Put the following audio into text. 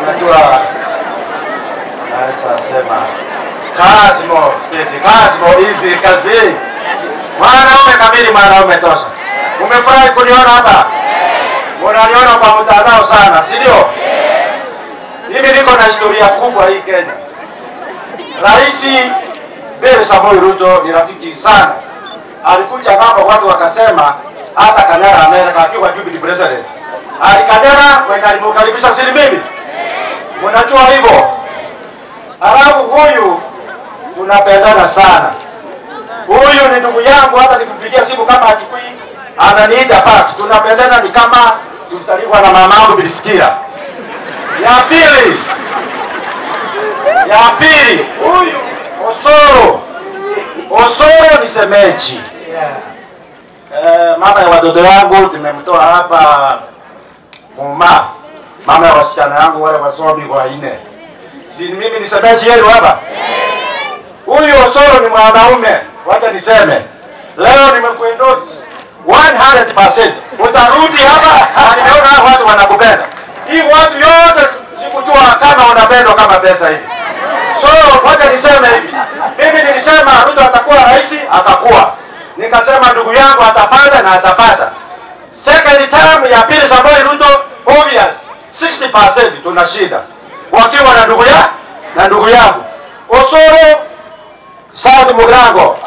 Unajua naweza sema Kasmo, Kasmo hizi kazi. Mwanaume kamili, mwanaume tosha. Umefurahi kuniona hapa? Unaniona kwa mtandao sana, si ndio? Mimi niko na historia kubwa hii Kenya. Rais William Samoei Ruto ni rafiki sana. Alikuja hapa watu wakasema hata Kanyara Amerika akiwa deputy president. Alikanyara mwenye alimkaribisha si mimi. Mnajua hivyo. Alafu huyu tunapendana sana. Huyu ni ndugu yangu, hata nikimpigia simu kama achukui ananiita back. Tunapendana ni kama tusaliwa na mamangu Bilisikira. Ya pili, huyu Osoro. Osoro ni semeji. Mama ya watoto yangu tumemtoa hapa Muma. Mama ya wasichana yangu wale wasomi kwa ine. Si mimi ni semeji yenu hapa? Huyu Osoro ni mwanaume. Wacha niseme. Leo nimekuendorse 100%. Utarudi hapa na nimeona watu wanakupenda. Hii watu yote sikujua kama unapendwa kama pesa hivi. So wacha niseme hivi. Mimi nilisema Ruto atakuwa rais, akakuwa. Nikasema ndugu yangu atapata na atapata. Second term ya pili Samoei Ruto obvious 60% tuna shida. Wakiwa na ndugu ya na ndugu yangu. Osoro South Mugirango.